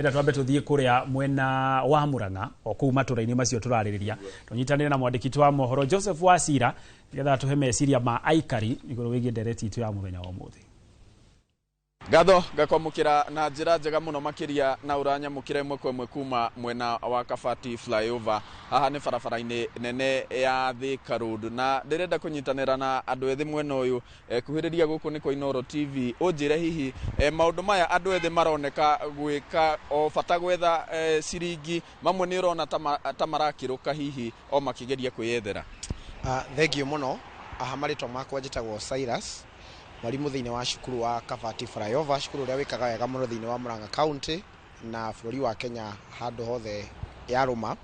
Enda twambe tuthiĩ kũrĩa mwena wa Murang'a o kũu matũra-inĩ macio tũrarĩrĩria, tũnyitanĩre na mwandĩki wa mohoro Joseph Wacira nĩgetha tũhe meciria ma aikari igũrũ wĩgiĩ ndereti itũ ya mũthenya wa ũmũthĩ. Ngatho ngakwamũkĩra na njĩra njega mũno makĩria, na ũranyamũkĩra ĩmwe kwa ĩmwe kuma mwena wa Kabati Flyover. Haha nĩ barabara-inĩ nene ya Thika Road, na ndĩrenda kũnyitanĩra na andũ ethĩ mwena ũyũ. Kuhĩrĩria gũkũ nĩ kwa Inooro TV, ũnjĩre hihi maũndũ maya andũ ethĩ maroneka gwĩka o bata gwetha ciringi, mamwe nĩ ũrona ta marakĩrũka hihi o makĩgeria kwĩyethera. Thengiũ mũno. Aha marĩtwa makwa njĩtagwo Cyrus, mwarimũ thĩinĩ wa cukuru wa Kabati Flyover, cukuru ũrĩa wĩkaga wega mũno thĩinĩ wa Murang'a County na bũrũri wa Kenya handũ hothe yarũma,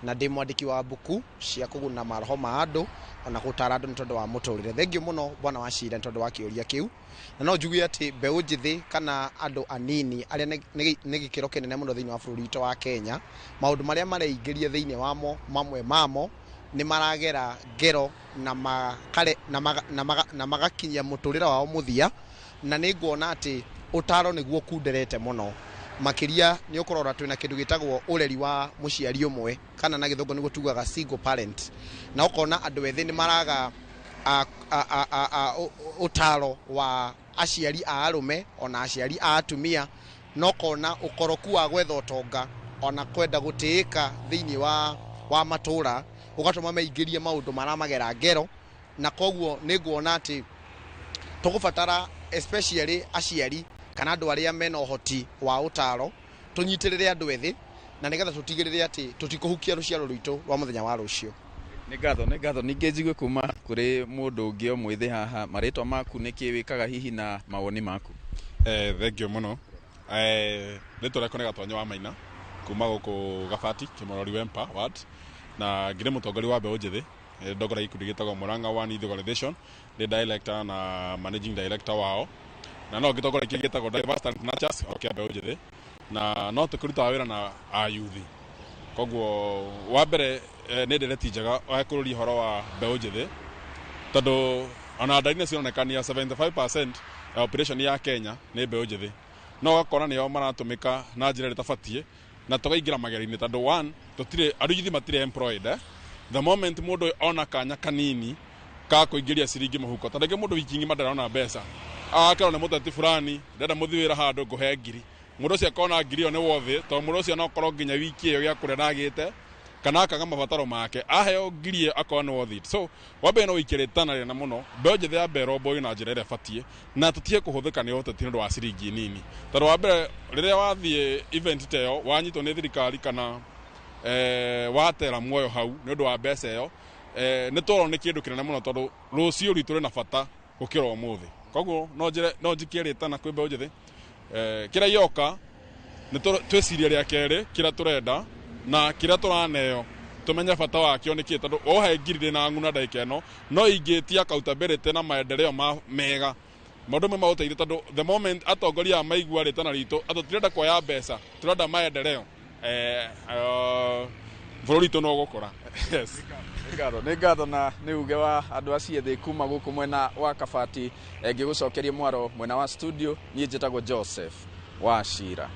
na ndĩ mwandĩki wa mbuku cia kũguna maroho ma andũ ona gũtara andũ nĩ tondũ wa mũtũrĩre. Thengiũ mũno, bwana wa Cira, nĩ tondũ wa kĩũria kĩu, na no njuge atĩ mbeũ njĩthĩ kana andũ anini arĩa nĩ gĩkĩro kĩnene mũno thĩinĩ wa bũrũri witũ wa Kenya, maũndũ marĩa mareingĩria thĩinĩ wamo, mamwe mamo nĩ maragera ngero na makare na magakinyia mũtũrĩre wao mũthia, na nĩ nguona atĩ ũtaro nĩguo ũkunderete mũno makĩria. Nĩ ũkũrora twĩna kĩndũ gĩtagwo ũreri wa mũciari ũmwe, kana na Gĩthũngũ nĩguo tugaga single parent, na ũkona andũ ethĩ nĩ maraga ũtaro wa aciari a arũme ona aciari a atumia, na ũkona ũkoroku wa gwetha ũtonga ona kwenda gũtĩĩka thĩinĩ wa matũra ũgatũma meingĩrie maũndũ maramagera ngero. Na koguo nĩ nguona atĩ tũgũbatara especially aciari kana andũ arĩa mena ũhoti wa ũtaro tũnyitĩrĩre andũ ethĩ, na nĩgetha tũtigĩrĩre atĩ tũtikũhukia rũciaro rwitũ rwa mũthenya wa rũciũ. Nĩ ngatho, nĩ ngatho. Ningĩ njigue kuma kũrĩ mũndũ ũngĩ o mwĩthĩ haha. Marĩtwa maku, nĩkĩ wĩkaga hihi na mawoni maku? Thengiũ mũno. Rĩtwa rĩakwa nĩ Gatwanya wa Maina kuma gũkũ Gabati Kĩmorori Wempa ward, na ngĩrĩ mũtongoria wa mbeũ njĩthĩ. Ndongoragia gĩkundi gĩtagwo Murang'a One Youth Organization, ndĩ director na managing director wao, na no ngĩtongoria kĩngĩ gĩtagwo Diverse Talent Nurtures, o kĩa mbeũ njĩthĩ, na no tũkĩrutaga wĩra na ayuthi. Koguo wa mbere, nĩ ndereti njega wa kũrũria ũhoro wa mbeũ njĩthĩ, tondũ ona ndari nĩ cironekania 75% ya population ya Kenya nĩ mbeũ njĩthĩ, no ũgakora nĩo maratũmĩka na njĩra ĩrĩa ĩtabatiĩ na tũkaingĩra magerio-inĩ, tondũ one, tũtirĩ andũ yuthi matirĩ employed. The moment mũndũ ona kanya kanini ka kũingĩria ciringi mũhuko, ta rĩngĩ mũndũ wiki ng'ima ndarona mbeca, agakerwo nĩ mũteti fulani, "Ndĩrenda mũthiĩ wĩra handũ ngũhe ngiri." Mũndũ ũcio akona ngiri ĩyo nĩ worth it, tondũ mũndũ ũcio no akorwo nginya wiki ĩyo gĩa kũrĩa ndagĩte kana akaga mabataro make, aheo ngiri ĩyo akona nĩ worth it. So wa mbere no wĩikie rĩtana rĩnene mũno, mbeũ njĩthĩ ya mbere ĩromboywo na njĩra ĩrĩa ĩbatiĩ na tũtige kũhũthĩka nĩ ũteti nĩ ũndũ wa ciringi nini, tondũ wa mbere rĩrĩa wathiĩ event ta ĩyo wanyitwo nĩ thirikari kana watera muoyo hau nĩ ũndũ wa mbeca ĩyo, nĩ tworwo nĩ kĩndũ kĩnene mũno, tondũ rũciũ rwitũ rwĩna bata gũkĩra ũmũthĩ. Koguo no njĩre, no njikie rĩtana kwĩ mbeũ njĩthĩ, kĩrĩa gĩoka nĩ twĩcirie rĩa kerĩ kĩrĩa tũrenda na kĩrĩa tũraneo, tũmenye bata wakĩo nĩ kĩ, tondũ wohe ngiri ndĩ na ng'una ndagĩka ĩno no ingĩtia accountability na maendeleo ma mega maũndũ mamwe magũteithia, tondũ the moment atongoria aya maigua rĩtana ritũ atĩ tũtirenda kuoya mbeca, tũrenda maendeleo, bũrũri witũ no ũgũkũra, yes. Nĩ ngatho, nĩ ngatho, na nĩ uge wa andũ acio ethĩ kuma gũkũ mwena wa Kabati. Ngĩgũcokeria mwaro mwena wa studio, niĩ njĩtagwo Joseph Wacira.